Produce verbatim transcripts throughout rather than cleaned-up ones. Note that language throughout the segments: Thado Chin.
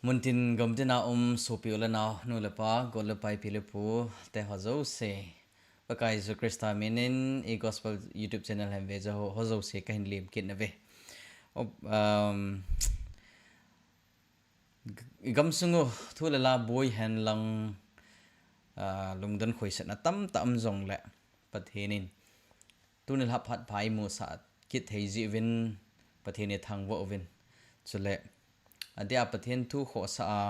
Muntin gamtina um sopi u le nao, nu le pa, gol le pai, pi le pu, te ho jouse, Pakai Jesu Christa minin i Gospel YouTube channel hin ve jo ho, ho jouse kahin lemkit nauve. Op, um, i gamsung u thu le la boi hen lang, ah, lungdon khoisatna tamtah um jongle, Pathen in tuni lha phat pha i musah kit thei jiuvin, Pathen i thangvah uvin. Chule, adeh a Pathen thu khohsah a,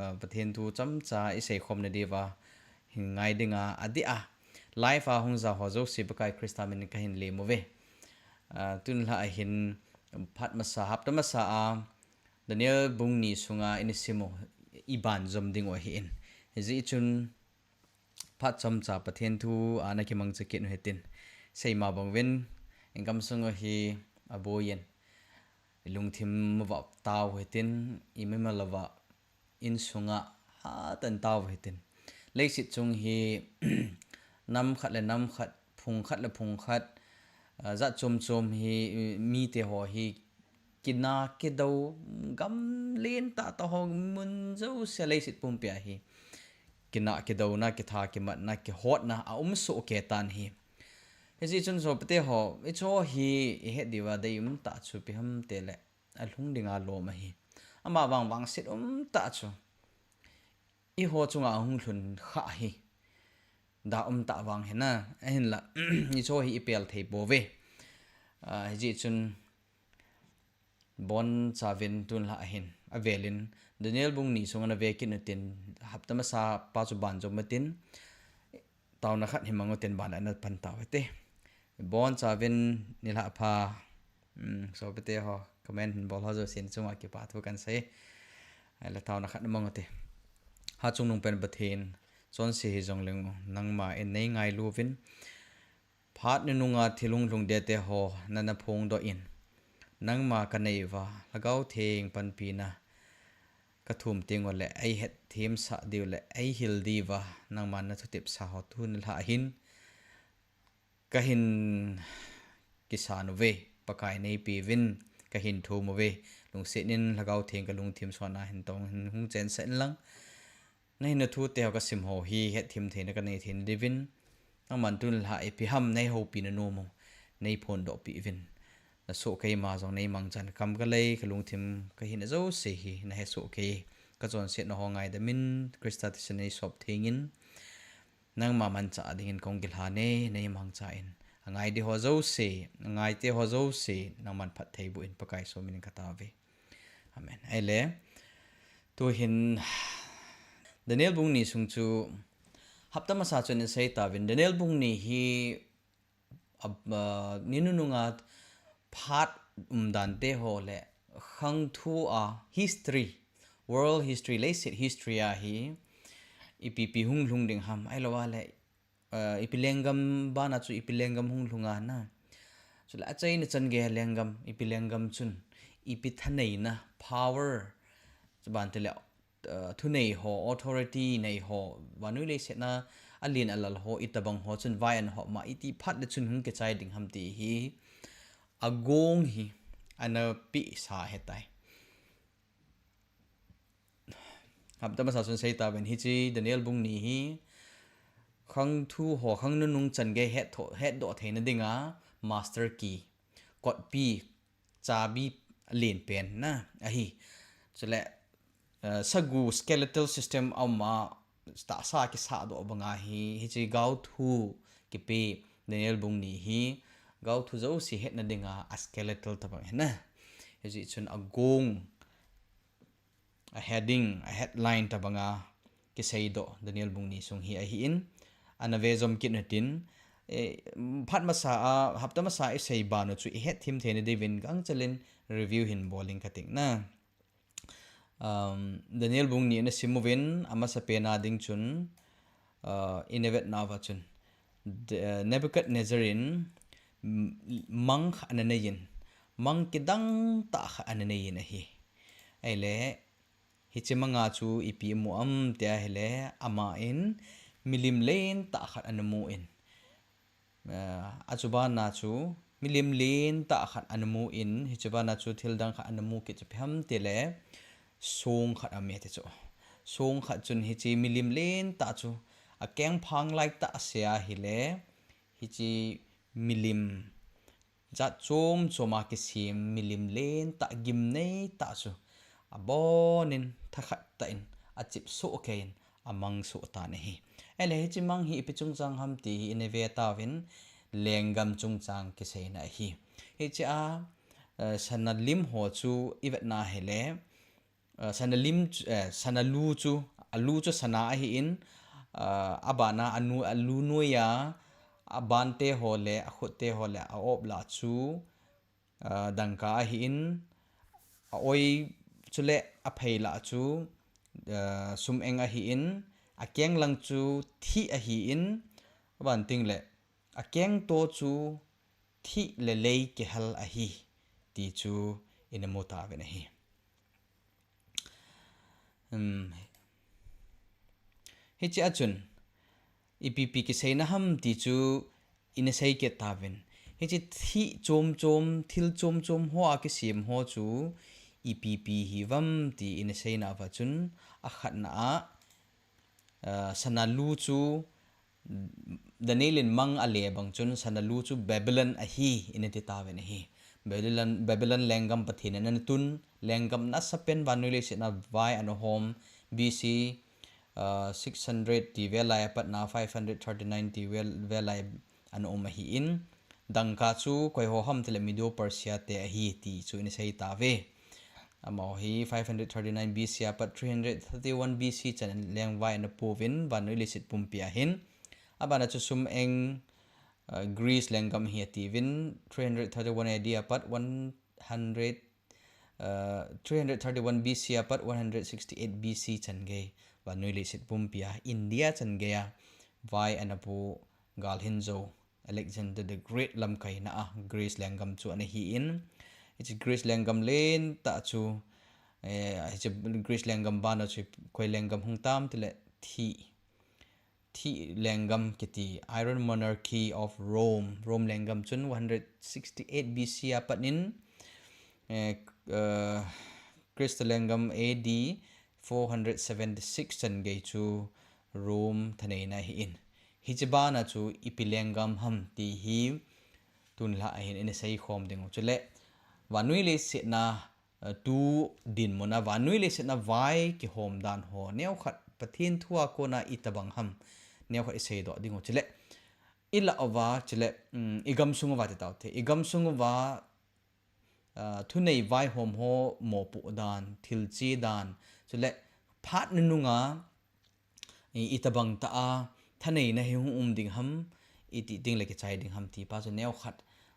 ah, Pathen thu chomcha i seikhom nadiuva hin ngai dinga, adeh a live a hung ja ho jouse Pakai Christa minin kahin lem uve. Ah, tuni lha ahin phat masa, hapta masa a Daniel bung ni sunga ina sim u i banjom ding u ahin. Hijeh chun phat chomcha Pathen thu a na kimangcha kit u hitin. Seima bang uvin, i gamsung u hi aboi in, i lungthim uva tao hitin, i mimal uva, insunga hatah in tao hitin. Leiset chung hi nam khat le nam khat, phung khat le phung khat, ah, jat chom chom hi, mite ho hi kina kidou, gam lentah tah ho mun jouse leiset pumpia hi kina kidouna, kitha kimatna, kihotna aum sohkei tan ahi. Hijeh chun sopite ho, hicheho hi i het diuva deium tah chu ipi ham itile, alhung dinga lom ahi. Ama vang vangset umtah chu eiho chunga ahung lhun khah hi da umtah vang hina, ahinla hicheho hi i pel thei pouve. Ah, hijeh chun bonchauvin tuni lha ahin avelin Daniel bung ni sunga na ve kit utin, hapta masa pa chu banjom utin, taona khat hin mang utin, ban a na pan tau hite. Bonchauvin nilhah pha, um, sopite ho, comment hin bol ho jousen chunga kipa thu kahin sei. Ahile taona khat na mang ute. Hatchungnung pen Pathen, chonse hijongleng nangma in nei ngailu uvin, phat nununga thil hunglhung dete ho nana phongdoh in, nangma kanei uva, Lhagao Theng panpina kathum teng ule eihet themsah diu le eihil diuva, nangman na thutepsa ho tuni lha ahin kahin kisan uve, Pakai neipeuvin kahin thum uve, lungset in Lhagao Theng kalungthim sona hin tong hin hung chensah inlang, nahin na thute ho kasim ho hi hetthem theina kanei theina diuvin, nangman tuni lha ipi ham neihoupi nanom u, neiphondohpi uvin. Nasoh keima jong neimangchan, kam kalei, kalungthim, kahina jouse hi nahesoh kei. Kachonsetna ho ngaidamin, Christa thisan neisop thengin, nangma manchah dingin kahung kilhan e, neimangcha in. Angai ding ho jouse, angaite ho jouse, nangman phattheiboh in, Pakai Jesu minin katao uve. Amen. Ahile, tuhin Daniel bung ni sung chu hapta masa chun isei tauvin, Daniel bung ni hi, ah, ah, ni nununga phat umdante ho le khangthua history, world history, leiset history a hi ipi ipi hunglhung ding ham, ahilou le, ah, ipi lenggam bana chu ipi lenggam hunglhung ana, chule achaina changeiya lenggam, ipi lenggam chun ipi thaneina, power, chuban tile, ah, thunei ho, authority nei ho, vannoi leiset a alen alal ho, itobang ho chun vai ana hopma, iti phat le chun hung kichai ding ham ti hi agong hi ana pehsa ahitai. Hapta masa chun sei tauvin, hiche Daniel bung ni hi khangthu ho, khang nunung changei hetdoh theina dinga master key, kotpi, chabi lenpen na ahi. Chule, ah, sagu, skeletal system auma, tahsa kisahdoh banga hi, hiche gaothu kipe Daniel bung ni hi gaothu jouse hetna dinga a skeletal tobang ahina. Hijeh chun agong, a heading, a headline tobanga kiseidoh Daniel bung ni sung hi ahin, ana vejom kit utin, eh, phat masa a, hapta masa isei banu chu ihetthem theina diuvin gangchel in review hin bol inge kating na. Um, Daniel bung ni ina sim uvin, amasapen a ding chun, ah, ina vetnauva chun, Nebuchadnezzar in, mm, mang khat ana neiyin, mang kidang tah khat ana neiyin ahi. Ahile, hiche manga chu ipi amu am tia ahile, aman milim lentah khat ana mun, ah, achubana chu milim lentah khat ana mun, hichubana chu thildang khat ana mu kit chu ipi ham tile, song khat aume ti chu. Song khat chun hiche milim lentah chu akengphang laitah ase ahile, hiche milim jat chom chom a kisem milim lentah gimneitah chu abonin thakhat tah in achipsoh keiyin amangsoh tan ahi. Ahile hiche mang hi ipi chungchang ham ti hi ina ve tauvin, lenggam chungchang kiseina ahi. Hiche a, eh, sana lim ho chu ivetna hile, eh, sana lim chu, eh, sana lu chu, alu chu sana ahin, eh, abana anu, alu noiya, abante ho le, akhutte ho le, a-op lah chu, eh, dangka ahin, a-oi chule aphei lah chu, eh, sum-eng ahin, akeng lang chu thih ahin, abanting le, akengto chu thih le lei kihal ahi, ti chu ina mu tauvin ahi. Um, hiche a chun, ipi ipi kiseina ham ti chu ina sei kit tauvin. Hiche thih chom chom, thil chom chom ho a kisem ho chu ipi ipi hiuvam ti ina seina uva chun, akhatna a, ah, sana lu chu Daniel in mang ale bang chun sana lu chu Babylon ahi, ina ti tauvin ahi. Babylon, Babylon lenggam pathen in ana tun, lenggam nasapen vannoi leiset a vai ana hom, B C, ah, six hundred ti vel lai apatna five hundred thirty-nine ti vel, vel lai ana um ahin, dangka chu koi ho ham tile Medo Persia te ahi ti chu ina sei tauve. Amaho hi five hundred thirty-nine B C apat three hundred thirty-one B C chan lengvai ana pouvin, vannoi leiset pumpi a hin. Abana chu sum-eng, uh, Greece lenggam hi atiuvin, three hundred thirty-one A D apat one hundred, uh, three hundred thirty-one B C apat one hundred sixty-eight B C chan gei, vannoi leiset pumpi a, India chan gei a vai ana po gal hin jou Alexander the Great lamkaina a Greece lenggam chu ana hin, hiche Greece lenggam lentah chu, eh, hiche Greece lenggam bana chu koi lenggam hung tam tile thih, thih lenggam kiti, Iron Monarchy of Rome, Rome lenggam chun one hundred sixty-eight B C apat in, eh, eh, Christa lenggam A D four hundred seventy-six chan gei chu Rome thaneina ahin. Hiche bana chu ipi lenggam ham ti hi tunlhah a hin ina seikhom diu. Chule, vannoi leiset a, eh, tu dinmun a vannoi leiset a vai kihom dan ho neokhat Pathen thu a kona itobang ham neokhat iseidoh diu. Chule, ilah uva, chule, um, igamsung uva ti taute. Igamsung uva, ah, thunei vaihom ho mopoh dan, thilche dan, chule phat nunung a, i, itobang tah a thaneina hi hung um ding ham, iti ding le kichai ding ham ti pa chu neokhat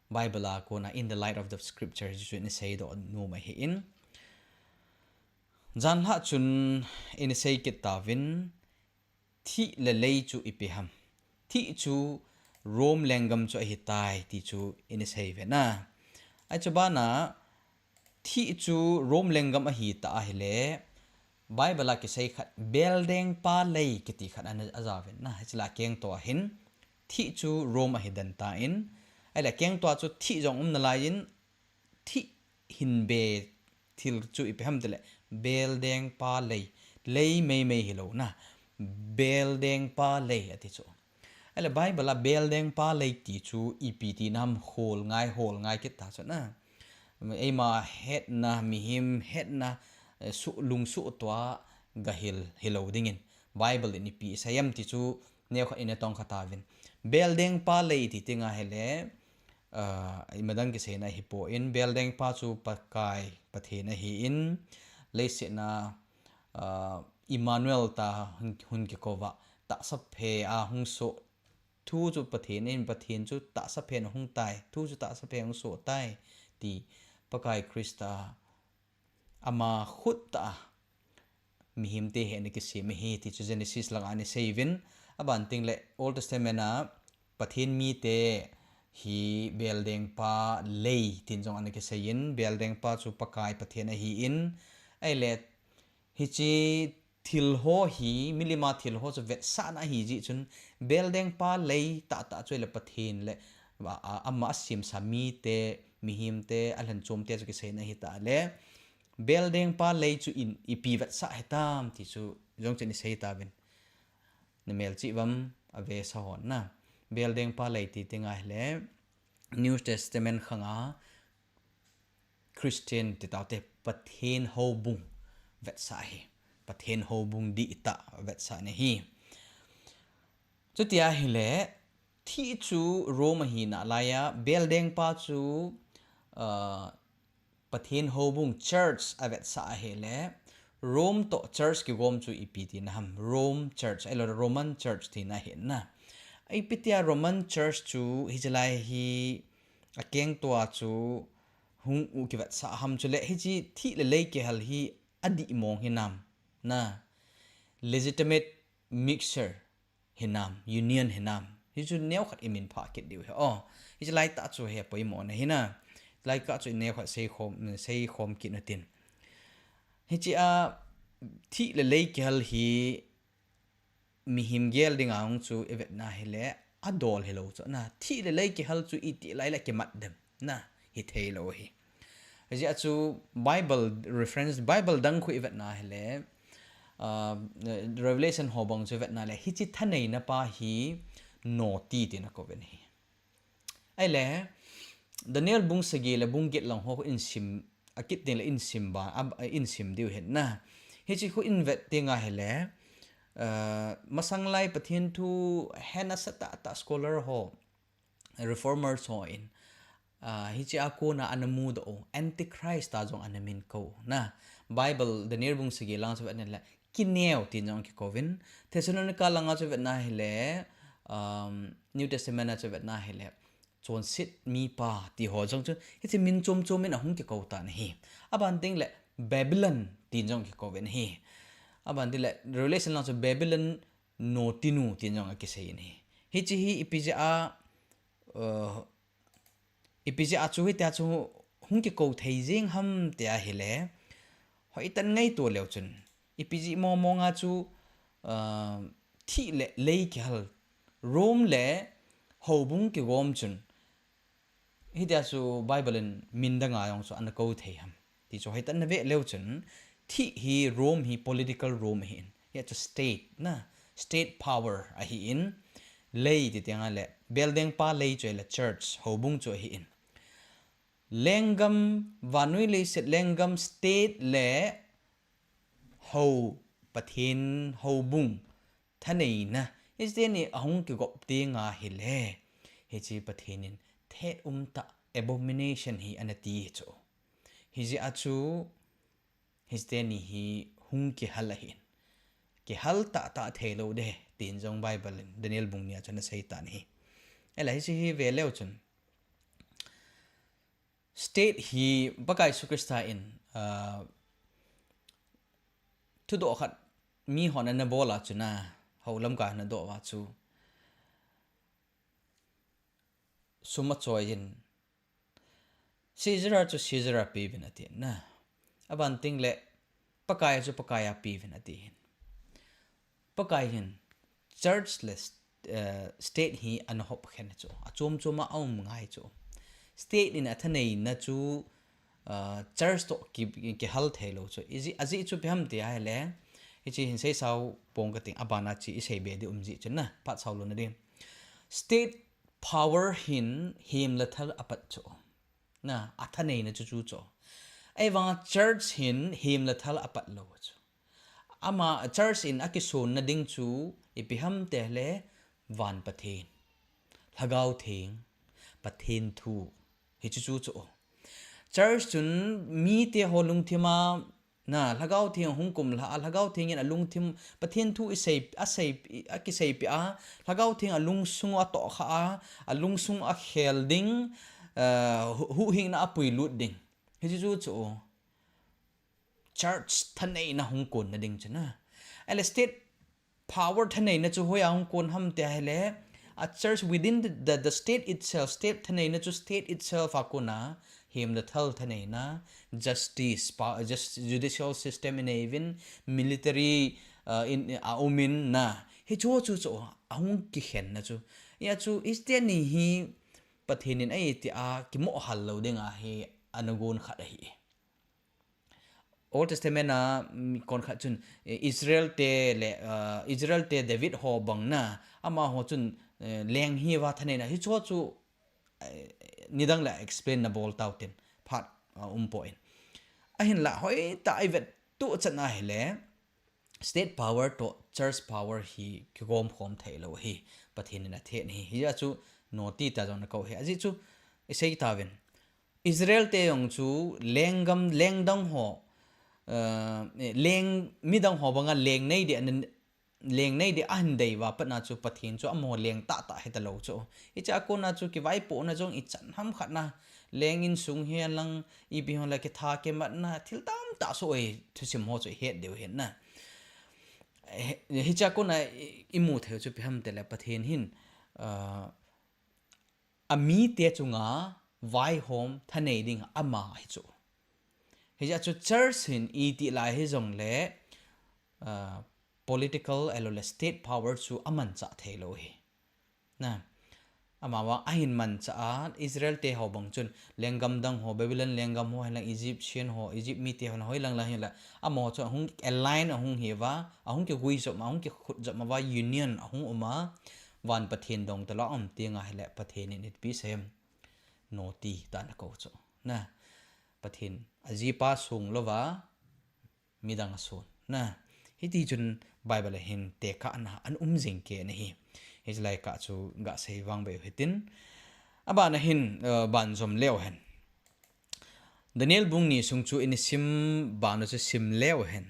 Bible a kona In the Light of the Scripture chu ina seidoh nom ahin. Janhi a chun ina sei kit tauvin, thih le lei chu ipi ham. Thih chu Rome lenggam chu ahitai ti chu ina sei uve na. Ahi chu bana thih chu Rome lenggam ahita ahile, Bible a kisei khat beldengpa lei kiti khat ana, ajauvin na. Hiche lah a kengto a hin thih chu Rome ahi den tan, ahile kengto a chu thih jong um nalaiyin, thih hin be thil chu ipi ham tile, beldengpa lei, lei meimei hilou na, beldengpa lei ati chu. Ahile Bible a beldengpa lei ti chu ipi tina ham, hol ngai, hol ngai kit ta chu na. Eima hetna, mihem hetna, eh, suh, lungsuhtoh a gahil hilou dingin, Bible in ipi asei em ti chu neokhat ina tongkha tauvin. Beldengpa lei ti tenga hile, ah, imadang kiseina ahipon, beldengpa chu Pakai Pathen ahin, leiset a, ah, Emmanuel tia hung, hung kikouva, tahsa phe a hung soh, thu chu Pathen in, Pathen chu tahsa phe a hung tai, thu chu tahsa phe a hung soh tai, ti Pakai Christa ama khut tah a mihemte hi ana kisem ahi ti chu Genesis lang a ana sei uvin, aban teng le Old Testament a Pathen mite hi beldengpa lei tin jong ana kisei in, beldengpa chu Pakai Pathen ahin, ahile hiche thil ho hi, milim a thil ho chu vetsahna ahi jeh chun, beldengpa lei tahtah chu ahile Pathen le, a, a, ama asemsa mite, mihemte, alhenchomte chu kiseina ahita le, Beldengpa lei chu in ipi vetsah hitam ti chu jong chun isei tauvin. Na melchih uvam ave sa hon na. Beldengpa lei ti teng ahile New Testament khang a Christian ti taute Pathen houbung vetsah ahi. Pathen houbung dihtah vetsah na ahi. Chuti ahile, thih chu Rome ahi nalai a, beldengpa chu, uh, Pathen houbung church avetsah ahile, Rome toh church kigom chu ipi tina ham, Rome church, ahilou le Roman church tina ahi na. Ipi tia Roman church chu hichelai hi akengtua chu hung u kivetsah ham chule, hiche thih le lei kihal hi adih mong hinam na, legitimate mixture hinam, union hinam. Hichu neokhat imin phah kit diu ahi. O, hichu laitah chu hi apoimo na ahi na. Laitah chu neokhat seikhom, seikhom kit utin. Hiche a thih le lei kihal hi mihem gel dinga hung chu ivetna hile adol hilou chu na. Thih le lei kihal chu iti lai le kimat dem na, hithei lou ahi. Ajeh chu Bible reference, Bible dang khu ivetna hile, uh, Revelation ho bang chu ivetna le, hiche thaneina pa hi noti tina akouvin ahi. Ahile, Daniel bung sagi le bung get lang ho khu insim, akit teng le insim ba, ab-, insim diu ahin na. Hiche khu invet teng ahile, uh, masang lai Pathen thu hena sa tah tah scholar ho, reformers ho in, ah, hiche a kona ana mudoh u, Antichrist tia jong ana min kou na. Bible, Daniel bung sagi lang chu vetna le, kineo tin jong kikouvin. Thessalonica langa chu vetna hile, um, New Testament a chu vetna hile, chonset mipa ti ho jong chu, hiche min chom chom in ahung kikou tan ahi. Aban teng le, Babylon tin jong kikouvin ahi. Aban teng le, Revelation lang chu Babylon notinu tin jong akisei in ahi. Hiche hi ipi jeh a, uh, ipi jeh a chu hitia chu hung kikou thei jeng ham ti ahile, hoitah in ngaito leu chun, ipi jeh mong mong a chu, uh, thih le lei kihal, Rome le houbung kigom chun, hitia chu Bible in min danga jong chu ana kou thei ham ti chu hoitah in nave leu chun, thih hi Rome hi political Rome ahin, hia chu state na, state power ahin, lei ti teng ahile, beldengpa lei chu ahile church, houbung chu ahin. Lenggam, vannoi leiset lenggam state le hou, Pathen houbung, thaneina, hiche teni ahung kigop teng ahile, hiche Pathen in thet umtah abomination hi ana ti hi chu. Hijeh a chu, hiche teni hi hung kihal ahin. Kihal tah tah thei lou ding, tin jong Bible in Daniel bung ni a chun asei tan ahi. Ahile hiche hi ve leu chun, state hi Pakai Jesu Christa in, ah, thudoh khat mihon ana bol a chu na, hou lamkai ana doh uva chu, sum achoi in, Caesar a chu Caesar a peuvin ati na. Aban teng le, Pakai a chu Pakai a peuvin ati hin. Pakai hin church le, eh, state hi ana hop khen chu, achom chom a aum ngai chu. State in athaneina chu, ah, church toh ki, kihal thei lou chu. Ijeh, ajeh chu ipi ham ti ahile, hiche hin seisao pong kating, aban a chu isei be ding um jeh chun na, phat sao louna ding. State power hin hem le thal apat chu. Na, athaneina chu chu chu. Ahivanga church hin hem le thal apat lou chu. Ama church in akisonna ding chu ipi ham ti ahile, van Pathen, Lhagao Theng, Pathen thu, hichu chu chu. Church chun mite ho lungthim a, na, Lhagao Theng hung kumlha a, Lhagao Theng in alungthim, Pathen thu isei, asei, akiseipeh a, Lhagao Theng alungsung a atohkha a, alungsung a khel ding, eh, hu-, huhhingna a puilut ding. Hichu chu chu. Church thaneina hung konna ding chu na. Ahile state power thaneina chu hoiya hung kon ham ti ahile, a church within the, the, the state itself, state thaneina chu state itself a kona, hem le thal thaneina, justice, pa, just, judicial system inei uvin, military, uh, in, a um in na. Hichu chu chu, ahung kikhenna chu. Hia chu, hiche teni hi Pathen in ahi tia kimoh hal lou dinga hi ana gon khat ahi. Old Testament a, mm, kon khat chun, eh, Israel te le, ah, Israel te David ho bang na, amaho chun, eh, leng hi va thaneina hi chu chu, eh, nidang le explain na bol tau tin phat, ah, um poi. Ahinla hoi ta i vet tu chan a hi le, state power to church power hi kigom khom thei lo hi, Pathen in a the ni hi. Hi a chu noti ta jong na ko hi. A ji chu i sei ta vin. Israel te jong chu lenggam, lengdang ho, eh, leng, midang ho banga leng nei di an, leng nei di ahin dei va patna chu Pathen chu amaho leng tah tah hita lo chu. Hicha kona chu kivaipohna jong i chan ham khat na, leng insung hi lang ipi ho la kitha kimatna thil tam tah so ei thusim ho chu i het deu hen na. Eh, hicha kona i, i mu thei chu pi ham te le Pathen hin, ah, a mi te chunga vaihom thanei ding ama hi chu. Hicha chu church hin i ti lai hi jong le, ah, political alo le state power chu aman cha thei lo hi. Na, ama va ahin man cha a Israel te ho bang chun lenggam dang ho, Babylon lenggam ho, hilang Egyptian ho, Egypt mi te ho, hoi lang lang hi la. Amaho chu ahung align ahung hi va, ahung kigui jop ma, ahung kikhut jop ma va, union ahung um a, van Pathen dong ta lo um ti nga hi le Pathen in it pi sem. Noti ta na ko chu. Na, Pathen a jipa sung lo va, midang a sun. Na, hiti chun Bible a hin tekah na an um jing ke na hi. Hiche lai kah chu ga sei vang ve u hitin. A ban a hin, eh, ban jom leu hen. Daniel bung ni sung chu in sim ban u chu sim leu hen.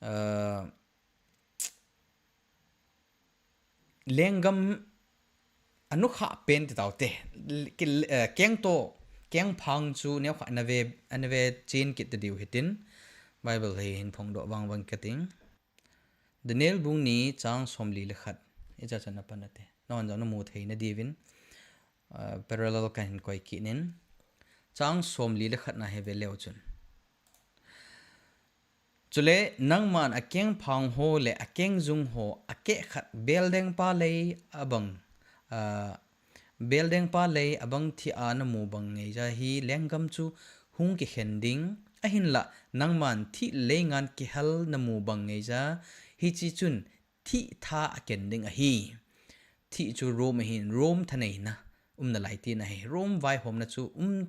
Eh, lenggam anukha pen ti tau te. Ki, eh, keng to, keng phang chu neo kha na ve, na ve chin kit ta diu hitin. Bible hi hin phong do vang vang ka ting. Daniel bung ni chang som li le khat. I cha chan na pan na te. Na hon jong na mu thei na diuvin. Ah, parallel kan hin koi kit nin. Chang som li le khat na hi ve leu chun. Chule nangman a keng phang ho le a keng jung ho a keh khat beldeng pa lei abang, ah, beldeng pa lei abang thi a na mu bang ngei ja hi lenggam chu hung kikhen ding. Ahinla nangman thih lei ngan kihal na mu bang ngei ja hichi chun thih tha a ken ding ahi. Thih chu Rome ahin, Rome thaneina umna lai tina ahi. Rome vaihomna chu um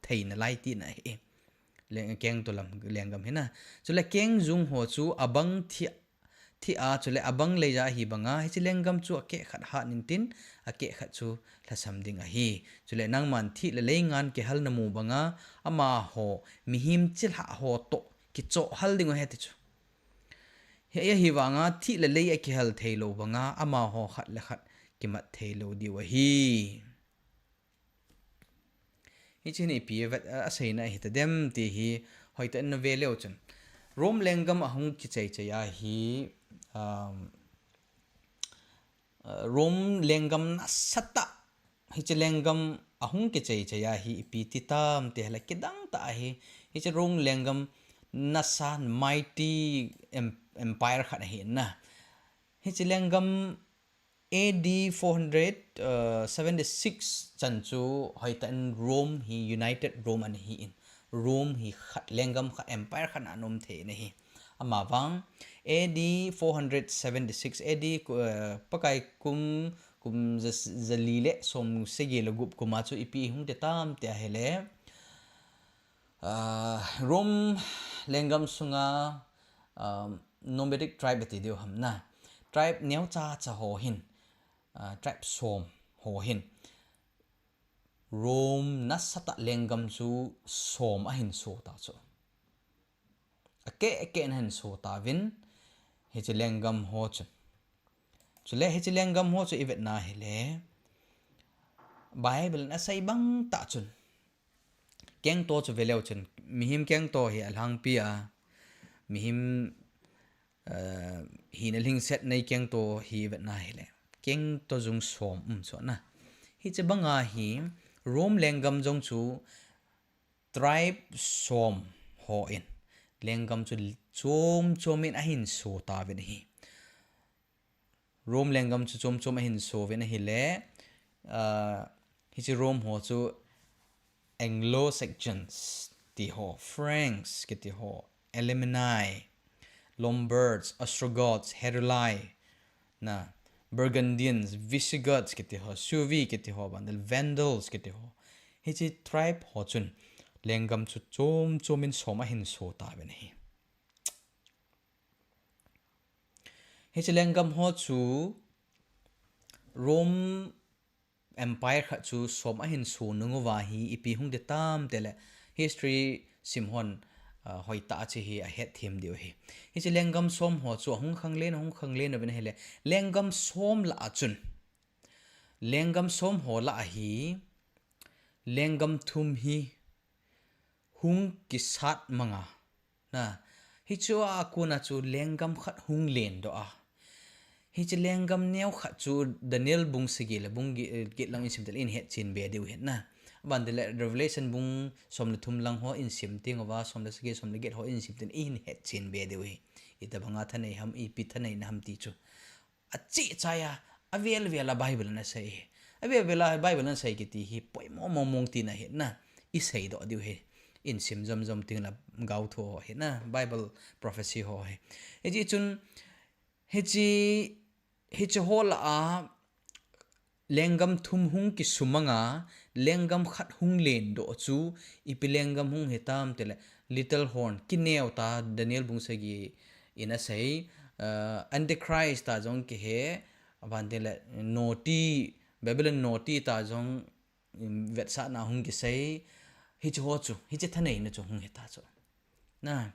theina lai tina ahi. Leng, keng to lam lenggam hina. Chule keng jung ho chu abang thih, thih a, chule abang lei ja ahi banga, hichi lenggam chu a keh khat hat nin tin, a keh khat chu lhasam ding ahi. Chule nangman thih le lei ngan kihal na mu banga, amaho, mihem chilhah ho to kichoh hal ding u ahi ti chu. Hi, hi vanga thih le lei a kihal thei lo banga amaho khat le khat kimat thei lo diu ahi. Hichi hin ipi vet a, a seina hi ta dem ti hi hoitah in na ve leu chun. Rome lenggam ahung kichei chei a hi, um, uh, Rome lenggam nasatah hichi lenggam ahung kichei chei a hi ipi ti tam ti hela kidang tah ahi. Hichi Rome lenggam nasa mighty em-, empire khat ahi na. Hichi lenggam A D four hundred, uh, seventy-six chan chu hoitah in Rome hi united Rome ana hi in. Rome hi khat lenggam khat empire khat ana um thei na hi. Ama vang A D four hundred seventy-six A D ku-, eh, Pakai kum, kum za, za li le som sagi le gup kum a chu ipi hung te tam te ahile. Ah, Rome lenggam sunga, ah, nomadic tribe ati diu ham na. Tribe neo cha cha ho hin, ah, tribe som ho hin. Rome nasatah lenggam chu som ahin so ta chu. A keh, a keh na hin so ta vin, hichi lenggam ho chun. Chule hichi lenggam ho chu i vet na hile, Bible in a sei bang tah chun. Keng to chu ve leu chun. Mihem keng to hi a lhangpi a. Mihem, eh, hina lhingset nei keng to hi i vet na hile. Keng to jung som um chu na. Hichi banga hi Rome lenggam jong chu tribe som ho in lenggam chu chom chom in ahin so ta vin ahi. Rome lenggam chu chom chom ahin so vin ahile, ah, hichi Rome ho chu Anglo-Saxons, ti ho, Franks kiti ho, Alemanni, Lombards, Ostrogoths, Heruli, na, Burgundians, Visigoths kiti ho, Suevi kiti ho, Vandal, Vandals kiti ho. Hiche tribe ho chun lenggam chu chom chom in som ahin so tauvin ahi. Hiche lenggam ho chu Rome Empire khat chu som ahin so nung uva hi ipi hung ding tam tile history sim hon, ah, hoitah a hiche hi ahet them diu ahi. Hiche lenggam som ho chu ahung khanglen, ahung khanglen uvin ahile, lenggam som lah a chun, lenggam som ho lah a hi lenggam thum hi hung kisat mang a, na, hichea kona chu lenggam khat hung lendoh a. Hiche lenggam neo khat chu Daniel bung sagi le bung gi-, eh, get lang in sim tile in hetchen be diu ahi na. Aban tile Revelation bung som le thum lang ho in sim teng uva, som le sagi, som le get ho in sim teng in hetchen be diu ahi. Itobanga thanei ham, ipi thaneina ham ti chu. Acheh chai a, avel vel a Bible in asei ahi. Avel vel a Bible in asei kiti hi poimo mong mong tina ahi na. Isei doh diu ahi. In sim jom jom teng le gaothu ho ahi na. Bible prophecy ho ahi. Hiche chun, hiche, hiche ho lah a lenggam thum hung kisumang a, lenggam khat hung lendoh chu, ipi lenggam hung hitam tile, little horn, kineo ta Daniel bung sagi in asei, ah, Antichrist ta jong kihe, aban tile, noti, Babylon noti ta jong, um, vetsahna hung kisei, hiche ho chu, hiche thaneina chu hung hita chu. Na,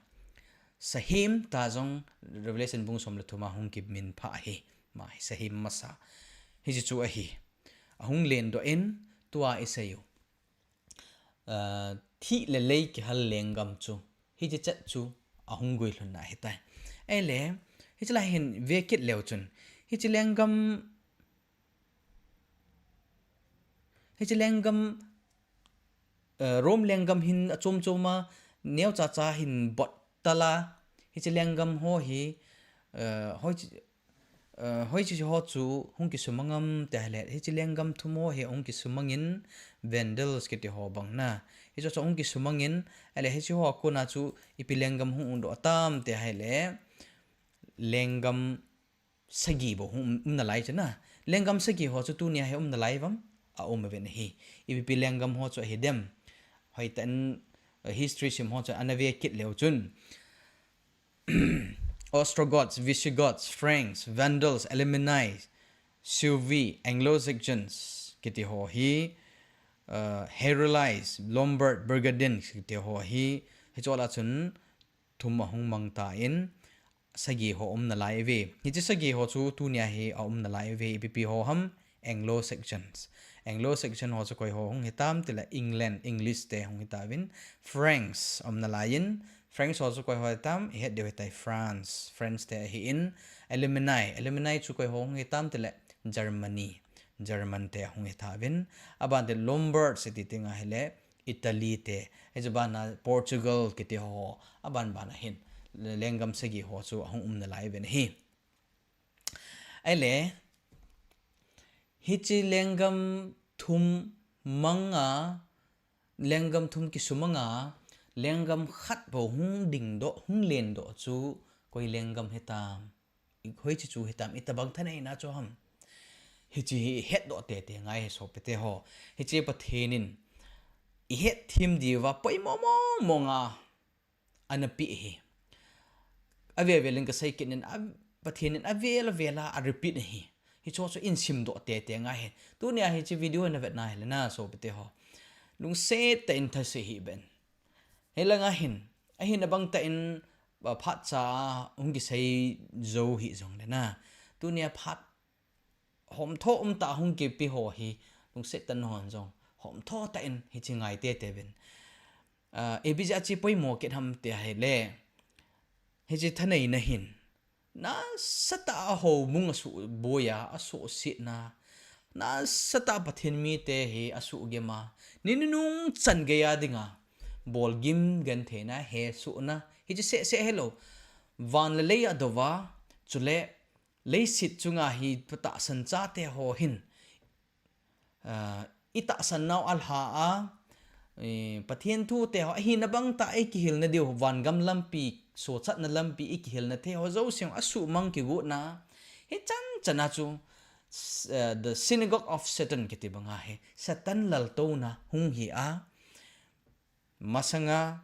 sahem ta jong Revelation bung som le thum a hung kiminphah ahi. Ma hi sahem masa. Hiche chu ahi. Ahung lendoh in tua isei u. Ah, thih le lei kihal lenggam chu. Hiche chet chu ahung guilhunna ahitai. Ahile, hiche lai hin vekit leu chun. Hiche lenggam Hiche lenggam, eh, Rome lenggam hin achom chom a, neocha cha hin bottal a, hiche lenggam ho hi, eh, hoiche, eh, hoiche ho chu hung kisumang am ti ahile, hiche lenggam thum ho hi hung kisumang in Vandals kiti ho bang na. Hiche chu hung kisumang in, ahile hiche ho a kona chu ipi lenggam hung umdoh tam ti ahile, lenggam sagi bou hung um, um nalai chu na. Lenggam sagi ho chu tunia hi um nalai uvam, aum uvin ahi. Ipi ipi lenggam ho chu ahi dem. Hoitah in, uh, history sim ho chu ana vekit leu chun. Ostrogoths, Visigoths, Franks, Vandals, Alemanni, Suevi, Anglo-Saxons, kiti ho hi, uh, Herulis, Lombard, Burgundians, kiti ho hi, hiche lah a chun thum ahung mang tan, sagi ho um nalai uve. Hiche sagi ho chu tunia hi aum nalai uve, ipi ipi ho ham, Anglo-Saxons. Anglo-Saxon ho chu koi ho hung hitam tile England, English te hung hitauvin, Franks um nalai in, Franks ho chu koi ho hitam, ihet diu ahitai France, French te ahin, Alemanni, Alemanni chu koi ho hung hitam tile Germany, German te hung hitauvin, aban tile Lombards iti teng ahile, Italy te, hiche bana Portugal kiti ho, aban bana hin, lenggam sagi ho chu ahung um nalai uvin ahi. Ahile, hiche lenggam thum mang a, lenggam thum kisumang a, lenggam khat bou hung dingdoh, hung lendoh chu koi lenggam hitam. Hoiche chu hitam, itobang thaneina chu ham. Hiche hi ihetdoh tete ngai ahi sopite ho. Hiche Pathen in ihet them diuva poimo mong mong a ana pe ahi. Avel vel in kasei kit in, a, Pathen in avel vel a a repeat ahi. Hiche chu in simdoh tete ngai ahi. Tunia hiche video na vetna hile na sopite ho, lungset tah in thase hih ben. Hilanga hin, ahin abang tah in, a, phatcha hung kisei jou hih jongle na, tunia phat homtho umtah hung kipe ho hi, lungset tah in nahon jong homtho tah in hiche ngai tete uvin. A, ipi jeh a hiche poimo kit ham ti ahile, hiche thaneina hin, nasatah a houbung asuhboi a, asuhsetna, nasatah a Pathen mite hi asuhgim a, ni nunung chan geiya dinga bolgim gentheina, hesohna, hiche seh seh hilou, van le lei adouva, chule leiset chunga hi patahsan chate ho hin, a, itahsan nau alha a, eh, Pathen thu te ho, ahina bang tah a ikihilna diu, vangam lampi, sochatna lampi, ikihilna thei ho, jouse asuhmang kigotna, hichan chana chu, s-, eh, the synagogue of Satan kiti banga hi, Satan laltouna hung hi a, masanga,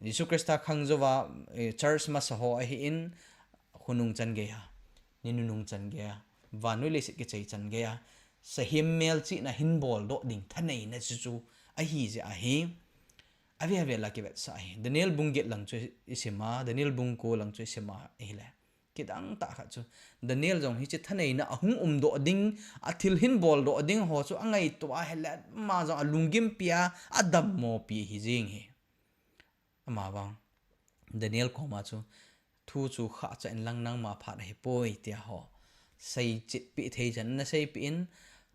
Jesu Christa khang jouva, eh, church masa ho ahin, khonung chan geiya, ni nunung chan geiya, vannoi leiset kichai chan geiya, sahem melchihna hin boldoh ding thaneina chu chu ahi jeh ahi, ave ave la kivetsah ahi. Daniel bung get lang chu isima, Daniel bung ko lang chu isima ahile. Kidang tah khat chu. Daniel jong hiche thaneina ahung umdoh ding, athil hin boldoh ding ho chu angaito ahile, ama jong alunggimpi a, adammopi hi jing hi. Ama vang. Daniel koma chu, thu chu khahcha in lang nangma phat ahipoi tia ho. Seichetpi thei chan ana seipeh in,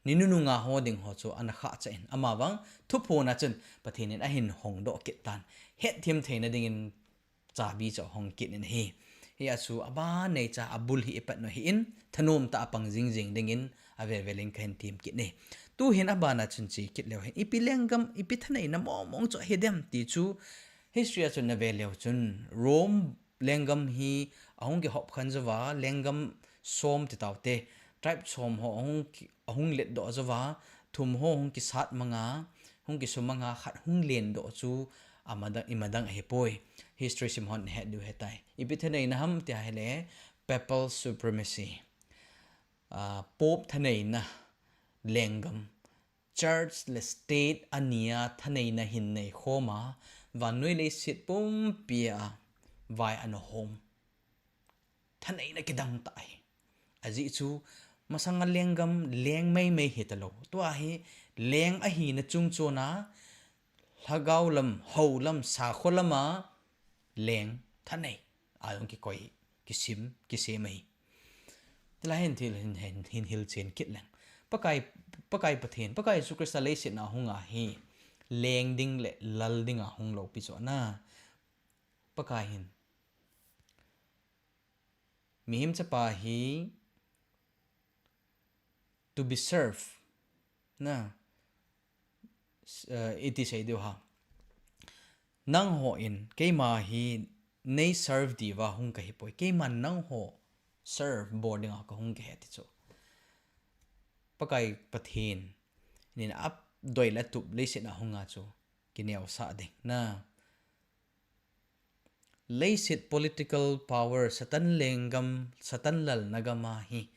ni nununga ho ding ho chu ana khahcha in. Ama vang, thuphon a chun, Pathen in ahin hongdoh kit tan. Hetthem theina dingin, chabi chu ahong kit in ahi. Hia chu aban neicha abul hi ipat u ahin, thanom tah a pang jingjing dingin, avel vel in kahin tem kit e. Tuhin abana chun che kit leu hen. Ipi lenggam, ipi thaneina mong mong chu ahidem ti chu history a chun navel leu chun Rome lenggam hi ahung kihop khan jouva, lenggam som ti taute, tribe som ho ahung ki, ahung letdoh jouva, thum ho hung kisat manga, hung kisumanga, khat hung lendoh chu amadang, imadang ahipoi. History sim hon het diu ahitai. Ipi thaneina ham tia ahile, papal supremacy. Ah, Pope thaneina, lenggam. Church le state ania thaneina hin neikhoma, vannoi leiset pumpia vai ana hom. Thaneina kidang tah hi. Ajeh chu, masanga lenggam, leng meimei hitalou. Tua hi, leng ahina chungchona, lhagao lam, hou lam, sakho lama, leng, thanei. Ajong kikoi, kisim, kisem ahi. Tilai hin thil hin, hin, hin hilchen kit leng. Pakai, Pakai Pathen, Pakai Jesu Christa leiset a hunga hi, leng ding le lal dinga hung loupi chu ana. Pakai hin. Mihem chapa hi to be served. Na, s-, eh, iti sei diu ham. Nangho in, keima hi nei serve diuva hung kahipoi. Keiman nangho serve bol dinga kahung kahi ti chu. Pakai Pathen in adei le atup leiset a hunga chu kineosah ding. Na, leiset political power, Satan lenggam, Satan lalna gam ahi.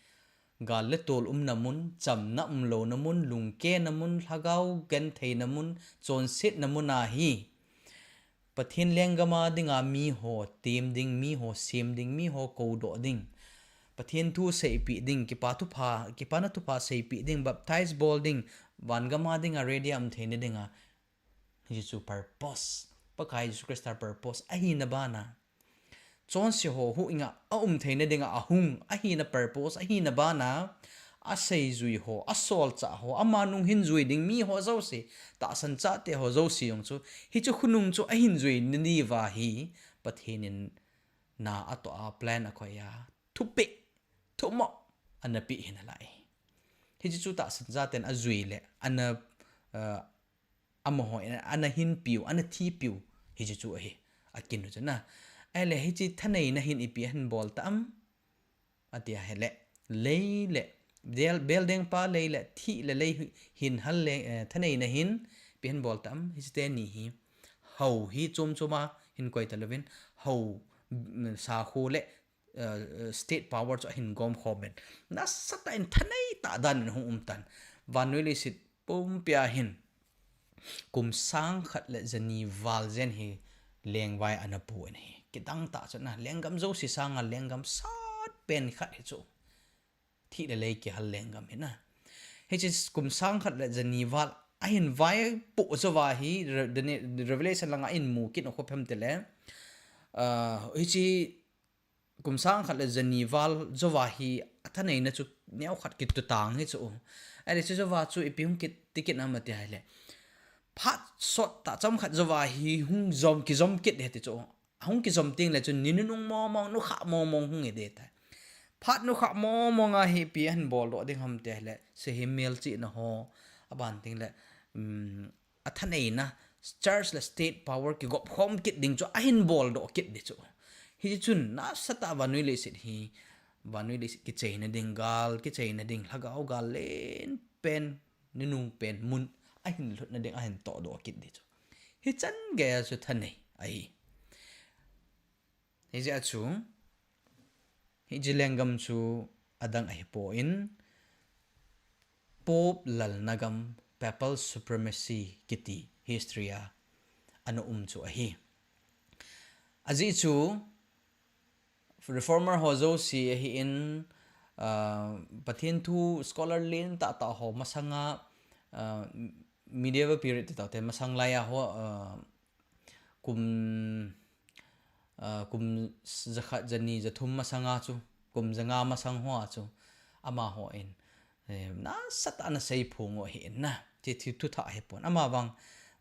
Gal le tol umna mun, chamna umlouna mun, lungkena mun, lhagao gentheina mun, chonsetna mun ahi. Pathen lenggam a dinga miho tem ding, miho sem ding, miho koudoh ding. Pathen thu seipeh ding, kipa thupha, kipana thupha seipeh ding, baptize bol ding, vangam a dinga ready a um theina dinga. Hichu purpose. Pakai Jesu Christa purpose ahina bana. Chonse ho huhhing a aum theina dinga ahung, ahina purpose, ahina bana, aseijui ho, asolchah ho, ama nung hin jui ding miho jouse, tahsan chate ho jouse jong chu, hichu khonung chu ahin jui nadiuva hi, Pathen in na atoh a plan akoi a, thupeh, thumo, ana peh hi nalai. Hichu chu tahsan chaten ajui le, ana, uh, amaho in ana hinpiu, ana thipiu, hichu chu ahi, akin u chu na. Ahile hiche thaneina hin ipi ahin bol tam, ati ahile, lei le, bel, beldengpa lei le, thih le lei hin hal le, eh, thaneina hin, ipi ahin bol tam, hiche teni hi, hou hi chom choma hin koi talouvin, hou, mm, sakho le, eh, state power chu ahin gomkhom in. Nasatah in thanei tah dan in hung um tan. Vannoi leiset pumpia hin. Kum sang khat le jani val jen hi lengvai ana pu in ahi. Kidang tah chu na, lenggam jouse sanga lenggam sat pen khat hi chu. Thih le lei kihal lenggam hi na. Hiche kum sang khat le jani val ahin vaipoh jouva hi Re-, Dani-, Revelation langa imu kit u kho phem tile. Ah, hiche kum sang khat le jani val jouva hi athaneina chu neokhat kitutang hi chu. Ahile chu jouva chu ipi hung kit, ti kit nam ati ahile. Phat sot tah chomkhat jouva hi hung jom, kijom kit hi ti chu. Ahung kijom teng le chun ni nunung mong mong, nukhah mong mong hung hi ding tai. Phat nukhah mong mong a hi ipi ahin boldoh ding ham ti ahile, sahem melchihna ho, aban teng le, um, athaneina, church le state power kigop khom kit ding chu ahin bol doh kit ding chu. Hichun nasatah a vannoi leiset hi, vannoi leiset kicheina ding, gal kicheina ding, lhagao gal len pen, ninung pen mun ahin lhutna ding ahin toh doh kit ding chu. Hichan geiya chu thanei ahi. Hijeh chun, hiche lenggam chu adang ahipon, Pope lalna gam, papal supremacy kiti history a ana um chu ahi. Ajeh chu, reformer ho jouse ahin, ah, Pathen thu scholar len tahtah ho masanga, ah, medieval period ti taute masang laiya ho, ah, kum, ah, kum jakhat, jani, jathum masanga chu, kum janga masang hoa chu, amahon, eh, nasatah a ana seiphong u ahi in na. Hiche thu thah ahipon. Amavang,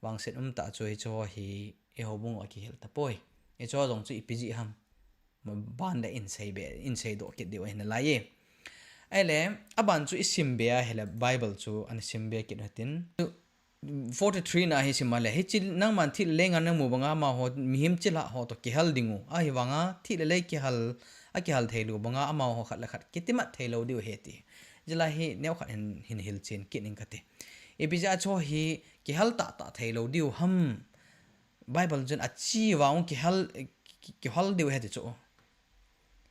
vangset umtah chu hicheho hi, eiho bung a kihil tapoi. Hicheho jong chu ipi jeh ham. Ban le insei be, insei doh kit diu ahi nalai e. Ahile, aban chu isim be ahile, Bible chu ana sim be kit u hitin. Forty-three na hi sim a le, hiche nangman thih le lei ngan namu banga amaho mihem chilhah ho toh kihal ding u. Ahivanga thih le lei kihal, akihal theilou banga amaho khat le khat kitimat theilou diu ahi ti. Hichelai hi neokhat hin, hin hilchen kit ing kate. Ipi jeh a chu hi kihal tahtah theilou diu ham. Bible chun achi vang kihal, ki, kihal diu ahi ti chu.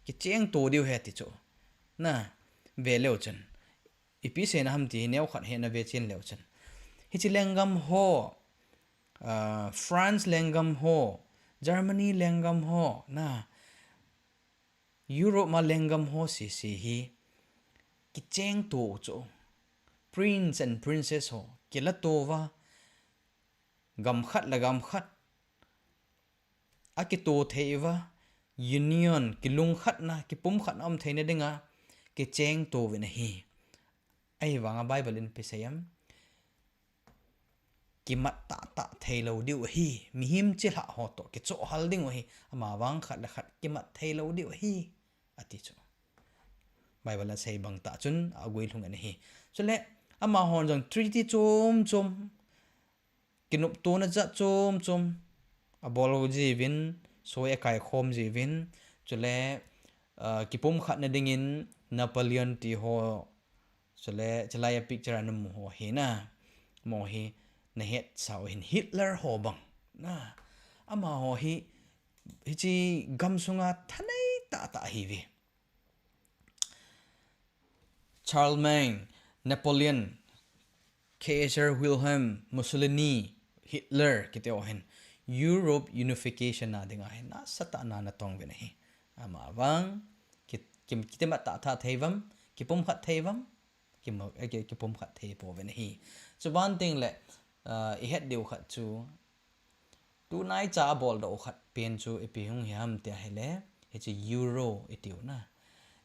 Kichengto diu ahi ti chu. Na, ve leu chun. Ipi seina ham ti hi neokhat hi nave chen leu chun. Hiche lenggam ho, ah, France lenggam ho, Germany lenggam ho, na, Europe ma lenggam ho sese hi kichengto u chu. Prince and princess ho, kilato uva, gam khat le gam khat akito thei uva, union, kilungkhatna, kipumkhatna um theina dinga kichengto uvin ahi. Ahivanga Bible in ipi sei em? Kimat tahtah theilou diu ahi, mihem chilhah ho toh kichohhal ding u ahi, amavang khat le khat kimat theilou diu ahi, ati chu. Bible a sei bang tah chun aguilhung in ahi. Chule, amahon jong treaty chom chom, kinoptona jat chom chom abol jiuvin, soi akaikhom jiuvin, chule, ah, kipumkhatna dingin Napoleon ti ho, chule, chulai a picture a namu ho hi na, amaho hi nahetsau hin Hitler ho bang na, amaho hi, hiche gamsunga thanei tahtah ahiuve. Charlemagne, Napoleon, Kaiser Wilhelm, Mussolini, Hitler, kiti ho hin Europe unification na dinga hin nasatah a ana tong uvin ahi. Amavang, ki, ki, kitimat tahtah thei uvam, kipumkhat thei uvam, ki, eh, ki, kipumkhat thei pouvin ahi. Chuban tengle, ah, ihet diu khat chu, tunaicha abol doh u khat pen chu ipi hung hi ham ti ahile, hiche Euro itiu na.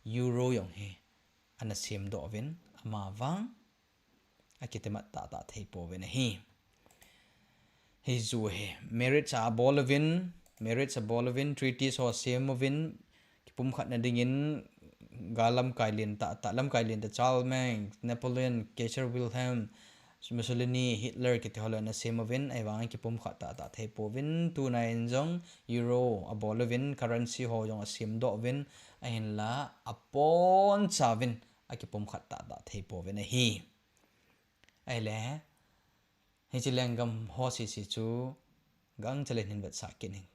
Euro jong hi ana semdoh uvin, amavang akitimat tahtah thei pouvin ahi. Hichu hi, marriage abol uvin, marriage abol uvin, treaties ho asem uvin, kipumkhatna dingin, gal lamkai len tahtah, lamkai len tah Charlemagne, Napoleon, Kaiser Wilhelm, Mussolini, Hitler kiti ho le ana sem uvin, ahivang kipumkhat tahtah thei pouvin, tunaiin jong Euro abol uvin, currency ho jong asemdoh uvin, ahinla abonchauvin akipumkhat tahtah thei pouvin ahi. Ahile, hiche lenggam ho sese chu gangchel in hin vetsah kit ning.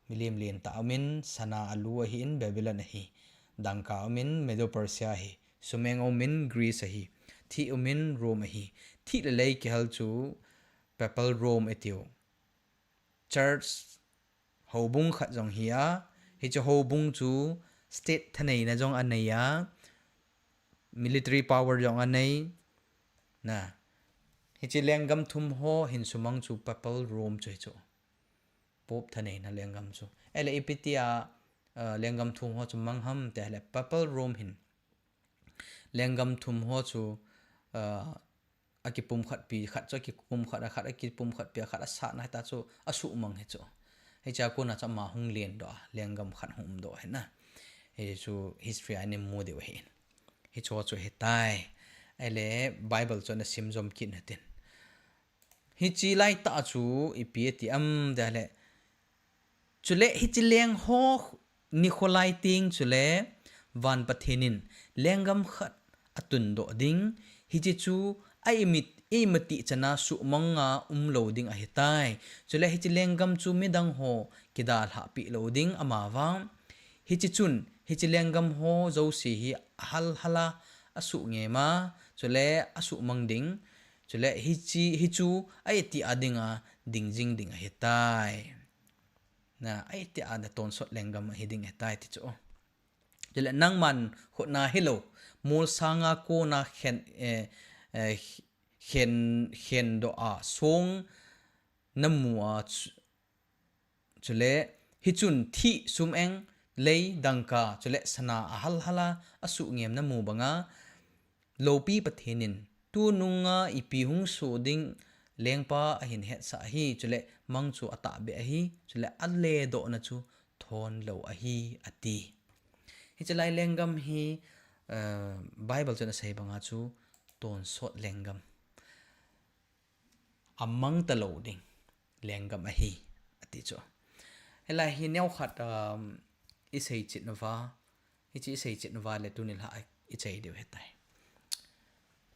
Milim lentah aumin, sana alu ahin, Babylon ahi. Dangka aumin, Medo Persia ahi. Sumeng aumin, Greece ahi. Thih aumin, Rome ahi. Thih le lei kihal chu Papal Rome itiu. Church houbung khat jong hi a, hiche houbung chu state thaneina jong anei a, military power jong anei, na. Hiche lenggam thum ho hin sumang chu Papal Rome chu hichu. Pope thaneina lenggam chu. Ahile ipi tia, ah, lenggam thum ho chu mang ham ti ahile Papal Rome hin lenggam thum ho chu, ah, akipumkhatpi, khat chu akipumkhat a, khat akipumkhatpi a, khat asatna hita chu asuhmang hichu. Hichea kona chu ama hung lendoh a, lenggam khat hung umdoh ahina. Hichu history a imu diu ahin. Hichu chu hitai. Ahile Bible chu ana simjom kit uhitin. Hiche laitah chu ipi ati ham tile, chule hiche leng ho nikho lai teng chule van Pathen in lenggam khat atundoh ding, hiche chu a imit, imatih chana suhmang a umlou ding ahitai. Chule hiche lenggam chu midang ho kidalhah peh lou ding, amavang hiche chun hiche lenggam ho jouse hi ahalhal a, asuhngem a, chule asuhmang ding. Chule hiche, hichu a itih a dinga dingjing ding ahitai. Na, a itih a na tonsot lenggam ahi ding ahitai ti chu. Chule nangman khutna hilou, molsang a kona khen, eh, eh, khen, khendoh a song namu a chu, chule hichun thih, sum-eng, lei, dangka, chule sana ahalhal a asuhngem namu banga, loupi Pathen in tunung a ipi hung soh ding lengpa ahin hetsah ahi, chule mang chu atahbeh ahi, chule aledohna chu thon lou ahi, ati. Hiche lai lenggam hi, eh, Bible chun asei banga chu tonsot lenggam, amang talou ding lenggam ahi, ati chu. Hilai hi neokhat, um, isei chet nauva, hiche isei chet nauva le tuni lha ichai diu ahitai.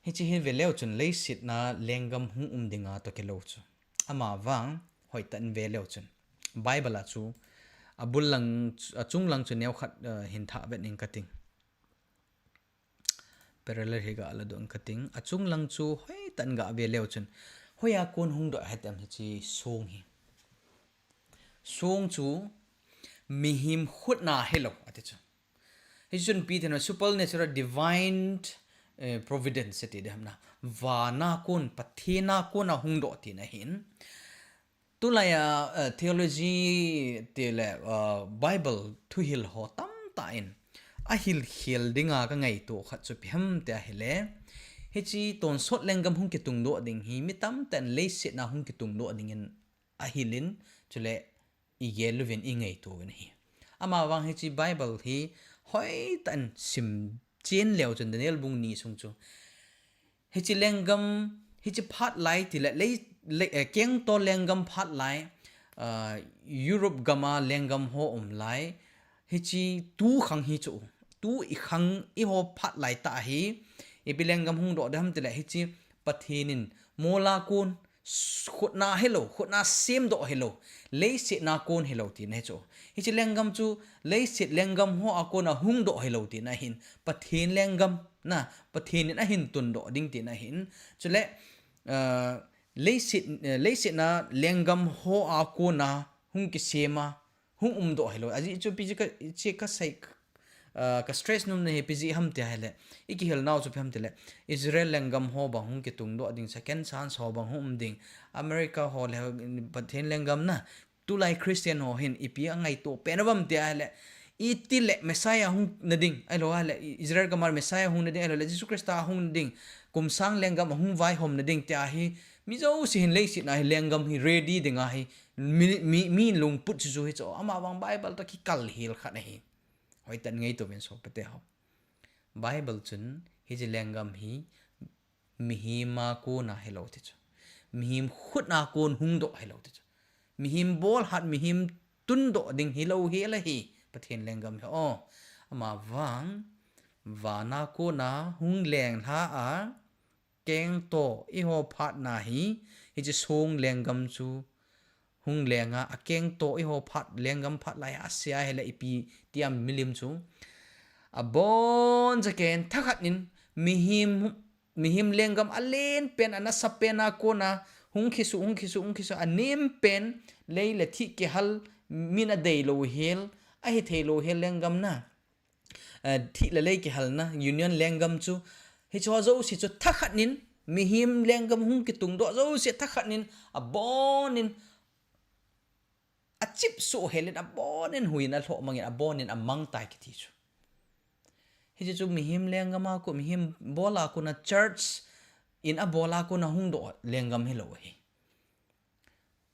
Hiche hi veleu chun leiset a lenggam hung um dinga toh kilou chu. Amavang hoitah in veleu chun Bible a chu abul lang, achung lang chu neokhat, uh, hin thah vet ing kating. Parallel hi galadoh ing kating. Achung lang chu hoitah in gave leu chun, hoiya kon hungdoh ahitam hiche song hi. Song chu mihem khutna hilou, ati chu. Hichun ipi tina supernatural divine, eh, providence ati diham na. Vana kon, Pathena kona hungdoh tina ahin. Tulaiya, eh, theology tile, eh, Bible thuhil ho tamtah in ahilkhel dinga kangaito khat chu ipi ham tia ahile, hiche tonsot lenggam hung kitungdoh ding hi mi tamtah in leiset a hung kitungdoh dingin ahilin, chule igel uvin ingaito uvin ahi. Amavang hiche Bible hi hoitah in simchen leu chun Daniel bung ni sung chu hiche lenggam, hiche phat lai tile, lei, lei, eh, kengto lenggam phat lai, ah, Europe gam a lenggam ho um lai, hiche tu khang hi chu, tu ikhang iho phat laitah hi, ipi lenggam hungdoh diham tile, hiche Pathen in mola kon, khutna hilou, khutna semdoh hilou, leiset a kon hilou tina ahi chu. Hiche lenggam chu leiset lenggam hoa kona hungdoh hilou tina ahin, Pathen lenggam na, Pathen in ahin tundoh ding tina ahin. Chule, ah, leiset, eh, leiset a lenggam hoa kona hung kisem a, hung umdoh hilou. Ajeh chu ipi jeh a ka, iche kasei, ah, ka stress nomna hi ipi jeh ham tia ahile, ikihil nau chu ipi ham tile, Israel lenggam ho bang hung kitungdoh ding, second chance ho bang hung um ding, America ho le Pathen lenggam na, tulai Christian ho hin ipi angaito pen uvam tia ahile, itile Messiah hung nading, ahilou ahile Israel gam a Messiah hung nading, ahilou le Jesu Christa hung nading, kum sang lenggam ahung vaihom nading tia hi, mi jouse hin leiset a hi lenggam hi ready dinga hi, mi, mi, mi lungput chu chu hi chu, amavang Bible toh kikal hel khat ahi. Hoitah in ngaito uvin sopite ho. Bible chun hiche lenggam hi mihem a kona hilou ti chu. Mihem khutna kon hungdoh hilou ti chu. Mihem bolhat, mihem tundoh ding hilou hel ahi. Pathen lenggam hi o. Amavang vana kona hung lenglha a, kengto iho phatna hi, hiche song lenggam chu hung lenga, akengto iho phat, lenggam phat lai a ase ahile ipi tiam milim chu. Abonchaken thakhat in mihem, mihem lenggam alen pen, anasa pen a kona hung kisuh, hung kisuh, hung kisuh, anem pen, lei le thih kihal, min adeilou hel, ahitheilou hel lenggam na. Eh, thih le lei kihalna, union lenggam chu, hicheho jouse chu thakhat in, mihem lenggam hung kitungdoh jouse thakhat in, abonin, achipsuh helin, abonin huiyin alhoh mangin, abonin amangtai kiti chu. Hiche chu mihem lenggam a kon, mihem bol a kona church in abol a kona hungdoh lenggam hilou ahi.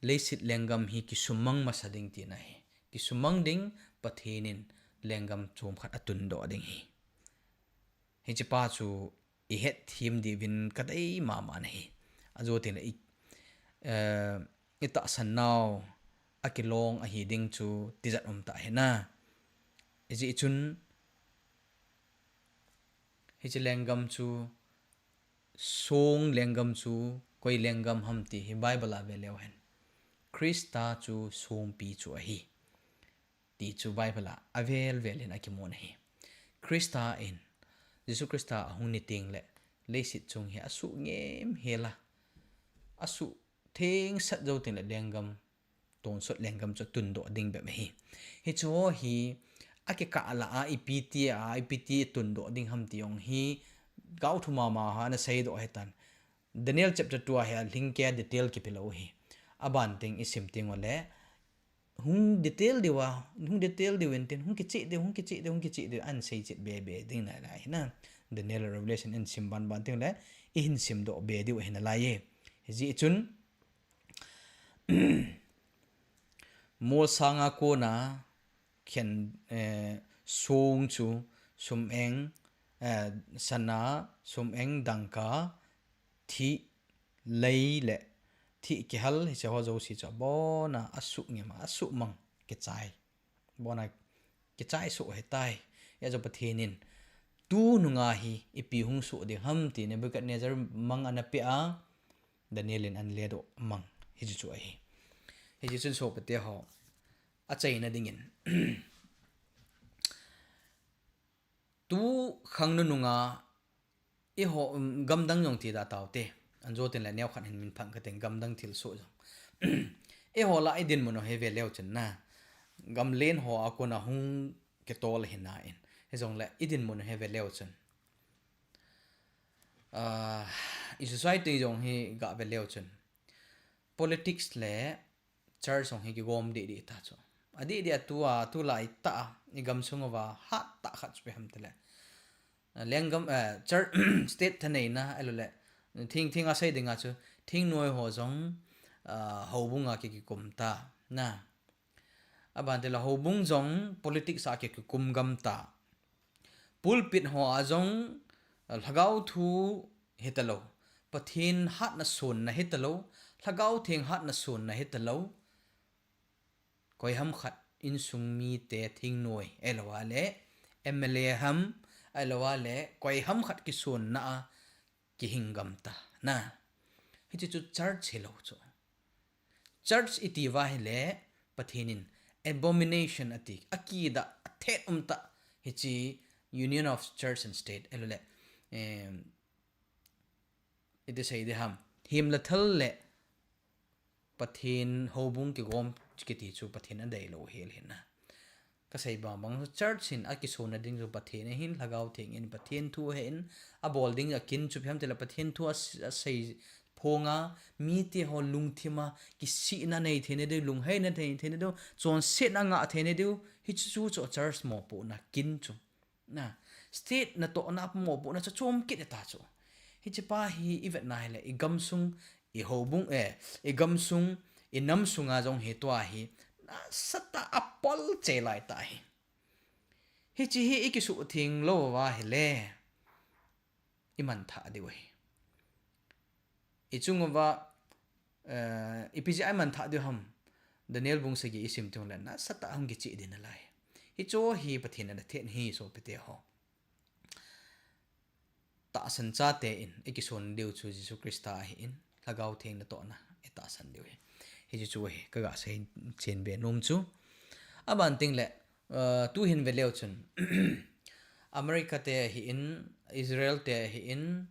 Leiset lenggam hi kisumang masa ding tina ahi. Kisumang ding, Pathen in lenggam chomkhat atundoh ding ahi. Hichepa chu ihetthem diuvin kadei mama ahi. Ajo tengle i, eh, itahsan nau akilong ahi ding chu tijat um tah ahi na. Hijeh chun, hiche lenggam chu, song lenggam chu, koi lenggam ham ti hi Bible a ve leu hen, Christa chu songpi chu ahi, ti chu Bible a avel vel in akimun ahi. Christa in, Jesu Christa ahung ni teng le, leiset chung hi asuh ngem hel a, asuh thengsat jou teng le lenggam, tonsot lenggam chu tundoh ding bep ahi. Hichu hi, akikah lah a, ipi ti a, ipi ti tundoh ding ham ti jong hi, gaothu mama ho ana seidoh ahitan. Daniel chapter two a hi alhingkei a detail kipe lou ahi. Aban teng isim teng ule, hung detail diu a, hung detail diu intin, hung kicheh diu, hung kicheh diu, hung kicheh diu, ahin seichet be be ding nalai ahi na. Daniel Revelation in sim ban ban teng ule, ihin simdoh be diu ahi nalai e. Hijeh chun, molsang a kona khen, eh, song chu sum eng, eh, sana, sum eng, dangka, thih, lei le thih kihal hiche ho jouse chu abon a asuh ngem a, asuh mang kichai. Abon a kichai soh ahitai. Hijeh a chu Pathen in tunung a hi ipi hung soh ding ham ti Nebuchadnezzar mang ana peh a, Daniel in ana ledoh mang hichu chu ahi. Hijeh chun sopite ho, achaina dingin, tu khang nunung a eiho, um, gamdang jong ti da taute. Anjo tin le neokhat hin min phang kate, gamdang thilsoh jong. Eiho lah a idinmun u hi ve leu chun na, gamlen ho a kona hung kitol ahi na in, hijongle idinmun u hi ve leu chun, ah, i society jong hi ga ve leu chun, politics le church jong hi kigom deh deh ta chu. Adeh deh a tua, tulai tah a igamsung uva hattah khat chu ipi ham tile, lenggam, eh, church, state thaneina, ahiloule thing, thing a sei dinga chu, thingnoi ho jong, ah, houbung a ki, kikum ta na. Aban tile houbung jong politics a ki, kikum gam ta. Pulpit ho a jong, ah, lhagao thu hitalou, Pathen hatna sonna hitalou, Lhagao Theng hatna sonna hitalou, koiham khat insung mite thingnoi, ahiloule M L A ham, ahiloule koiham khat kisonna a kihing gam ta na. Hiche chu church hilou chu. Church iti uva ahile Pathen in abomination ati, akidah, athet umtah, hiche union of church and state, ahiloule, em, iti sei ding ham, himle thal le Pathen houbung kigom kiti chu Pathen adeilou hel ahi na. Kasei bang bang chu church hin akisonna ding chu Pathen ahin, Lhagao Theng in Pathen thu ahin, abol ding akin chu ipi ham tile Pathen thu a, asei phonga mite ho lungthim a kisihna nei theina diu, lungheina nei theina diu, chonsetna ngah theina diu, hiche chu chu church mopohna kin chu. Na, state natohna mopohna chu chom kit ta chu. Hichepa hi ivetna hile, igamsung, ihoubung, eh, igamsung, inam sunga jong hi tua hi nasatah a apol cheh lai ta hi. Hiche hi ikisuhtheng lou uva ahile, imanthah diu ahi. Ichung uva, eh, ipi jeh a imanthah diu ham, Daniel bung sagi isim teng ule nasatah a hung kicheh ding nalai. Hichu hi Pathen in athet ahi sopite ho. Tahsan chate in ikison diu chu Jesu Christa ahin, Lhagao Theng natohna itahsan diu ahi. Hichu chu ahi, kaga seichen be nom chu. Aban teng le, eh, tuhin ve leu chun, America te ahin, Israel te ahin,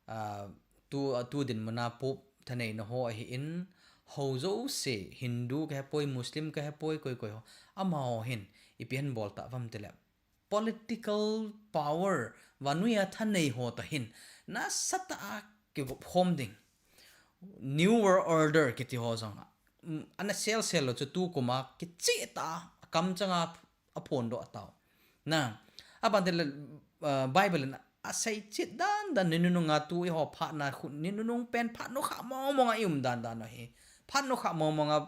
ah, tu, tu dinmun a Pope thaneina ho ahin, hou jouse, Hindu kahepoi, Muslim kahepoi, koi koi ho, amaho hin ipi ahin bol tauvam tile, political power, vannoi a thanei ho toh hin nasatah a kigop khom ding, New World Order kiti ho jong, mm, ana selsel lou chu tukum a kicheh tah a, akamchang a aphondoh tau. Na, aban tile, ah, Bible in aseichen dan dan, ni nunung a tu eiho phatna khu, ni nunung pen phat nokha mong mong a ium dan dan u hi, phat nokha mong mong a,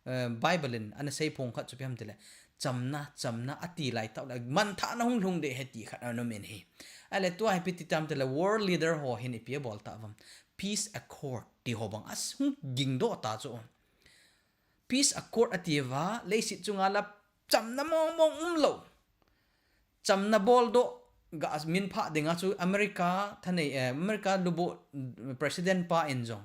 eh, Bible in ana seiphong khat chu ipi ham tile, chamna, chamna ati lai tah le, manthahna hung lhung ding ahi ti khat ana um in ahi. Ahile tua hi ipi ti tam tile, world leader ho hin ipi abol tauvam, peace accord ti. ti ho bang a hung gingdoh ta chu. Peace Accord ati uva, leiset chunga la chamna mong mong umlou. Chamna boldoh ga min phah dinga chu America thanei, eh, America lubuh, mm, President pa in jong,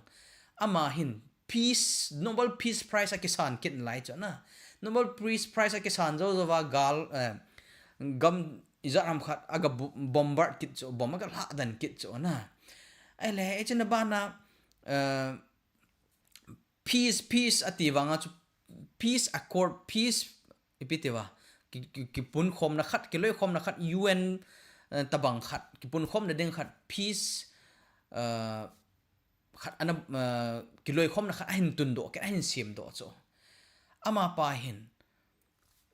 ama hin peace, Nobel Peace Prize akisan kit nalai chu na. Nobel Peace Prize akisan jou jouva gal, eh, gam ijat ham khat aga bu-, bombard kit chu, bomb aga lhadan kit chu na. Ahile, hiche na bana, eh, peace, peace ati vanga chu, peace accord, peace, ipi ti uva, ki, ki, kipunkhomna khat, kiloikhomna khat, U N, eh, tabang khat, kipunkhomna ding khat, peace, eh, khat ana, eh, kiloikhomna khat ahin tundoh kit, ahin semdoh chu. Amapa hin,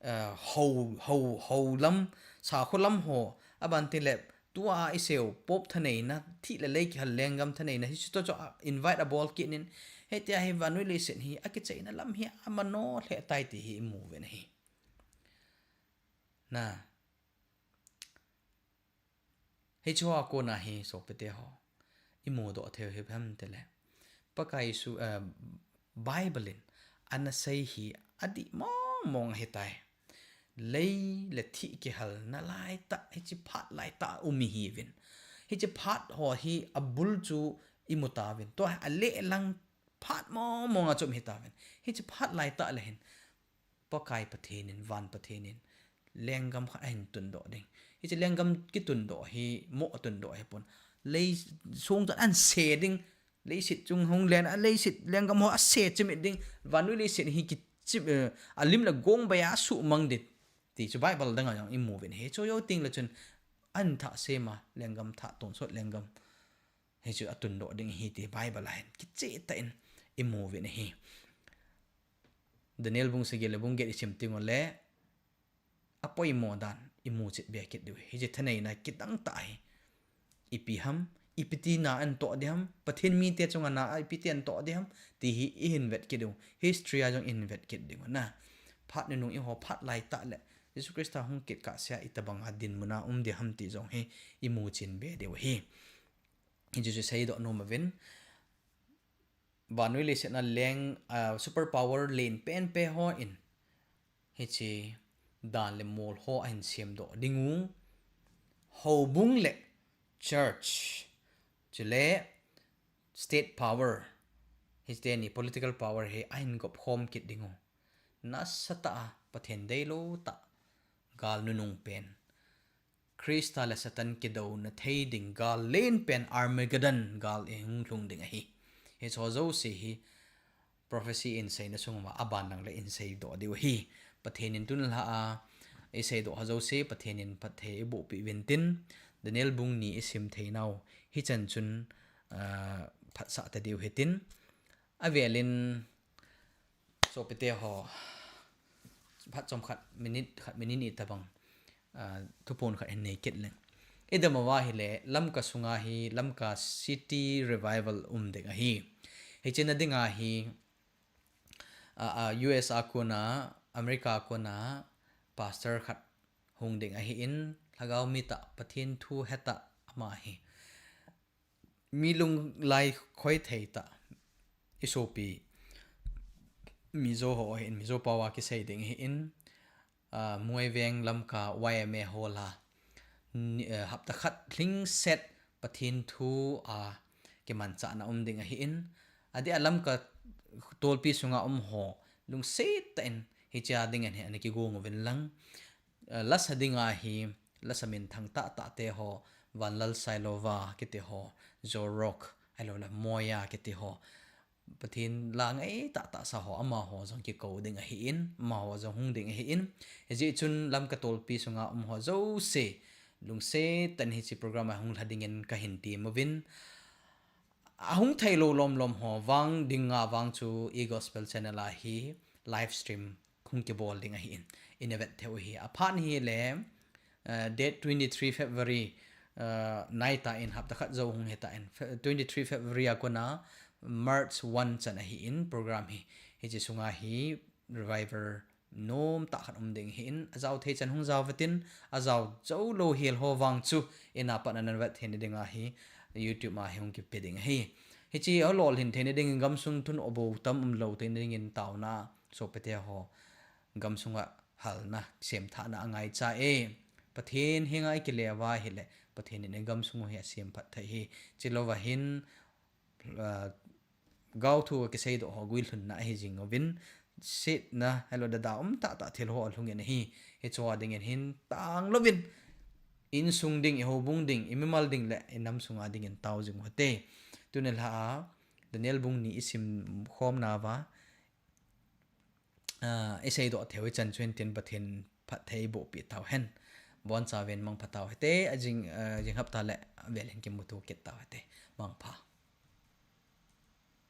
eh, hou, hou, hou lam, sakho lam ho, aban tile, tua iseiu, Pope thaneina, thih le lei kihal lenggam thaneina, hiche toh chu a invite abol kit in, hitia hi vannoi leiset hi, akicheina lam hi, amano lheh tai ti hi imu uvin ahi. Na. Hiche hoa kona hi sopite ho, imudoh theiu hi ipi ham tile, Pakai Jesu, eh, Bible in ana sei hi adih mong mong ahitai. Lei le thih kihalna laitah, hiche phat laitah a um ihiuvin. Hiche phat ho hi abul chu imu tauvin. Tua hi alehlang phat mong mong a chu um hitauvin. Hiche phat laitah le hin Pakai Pathen in, van Pathen in, lenggam khat ahin tundoh ding. Hiche lenggam kitundoh hi, moh tundoh hi pon. Lei sung chan ahin se ding, leiset chung hung len a leiset lenggam ho ase chimit ding, vannoi leiset hi kichim, eh, alim le gong beiya asuhmang ding. Ti chu Bible danga jong imu uvin ahi. Chu jou teng le chun ahin thah sem a, lenggam thah tonsot lenggam. Hichu atundoh ding ahi ti Bible a hin kicheh tah in imu uvin ahi. Daniel bung sagi le bung get isim teng ule, apoimo dan imu chet be kit diu ahi. Hiche thaneina kidang tah ahi. Ipi ham, ipi tina ahin toh ding ham, Pathen mite chunga na a ipi ti ahin toh ding ham, ti hi ihin vet kit diu. History a jong ihin vet kit diu na. Phat nunung eiho phat laitah le Jesu Christa hung kit kahsea itobang a dinmun a um ding ham ti jong hi imu chen be diu ahi. Hichu chu seidoh nom uvin. Vannoi leiset a leng, ah, super power len penpen hon hiche dan le mol ho ahin semdoh ding u. Houbung le church, chule state power, hiteni political power hi ahin gop khom kit ding u. Nasatah a Pathen deilou tah gal nunung pen, Christa le Satan kidouna thei ding gal len pen Armageddon gal ihung lhung ding ahi. Hicheho jouse hi prophecy in seina sung uva aban lang le ihin seidoh diu ahi. Pathen in tun lha a iseidoh ho jouse Pathen in phatthei eiboh peh uvin tin, Daniel bung ni isim theinau hichan chun, ah, phatsah ta diu hitin, avelin sopite ho, phat chomkhat minute khat minute ni tobang, ah, thuphon khat hin nei kit leng. Idam uva ahile, Lamka sunga hi, Lamka City Revival um ding ahi. Hiche na dinga hi, ah, ah, U S a kona, America a kona, pastor khat hung ding ahin, lhagao mitah, Pathen thu hetah ama ahi. Mi lunglai khoi thei tah, isopi Mizo ho ahin, Mizo pao a kisei ding ahin, ah, Muiveng Lamka Y M A hall a, ni, eh, hapta khat lhingset Pathen thu a kimanchahna um ding ahin, adeh a Lamka tolpi sunga um ho lungset tah in hichea dingin hi ana kigong uvin lang. Eh, lasa dinga hi, lasa minthang tah tah te ho, Vanlal Sailova kiti ho, Zo Rock, ahilou le Moya kiti ho, Pathen la ngai tah tah sa ho, amaho jong kikou ding ahin, amaho jong hung ding ahin. Hijeh chun Lamka tolpi sunga um ho jouse, lungset tah in hiche program a hung lha dingin kahin tem uvin. Ahung thei lou lom lom ho vang dinga vang chu iGospel channel a hi live stream hung kibol ding ahin, ina vet thei u ahi. Aphat ahile, eh, date twenty three February, eh, nai tan hapta khat jou hung hitan, Fe-, twenty three February a kona March one chan ahin program hi. Hiche sunga hi revival nom tah khat um ding ahin, ajao thei chan hung jao uvitin, ajao jou lou hel ho vang chu, ina pat a na vet thei na dinga hi, YouTube a hi hung kipe ding ahi. Hiche alolhin theina dingin gamsung thun obo tam umlou theina dingin taona sopite ho gamsunga halna, semthahna angaicha e. Pathen henga ikile uva ahile, Pathen in igamsung u hi asem phatthei ahi. Chulouva hin, ah, gaothu kiseidoh ho guilhunna ahi jing uvin, setna, ahilou dada um tahtah thil ho alhungin ahi. Hicheho dingin hin tanglouvin, insung ding, ihoubung ding, imimal ding le inam sunga dingin tao jing u hite. Tuni lha a, Daniel bung ni isim khomna uva, ah, iseidoh theiu hichan chu hintin, Pathen phatthei bohpeh tauhen. Bonchauvin mangpha tau hite, ajing, ah, jing hapta le avel hin kimuto kit tau hite. Mangpha.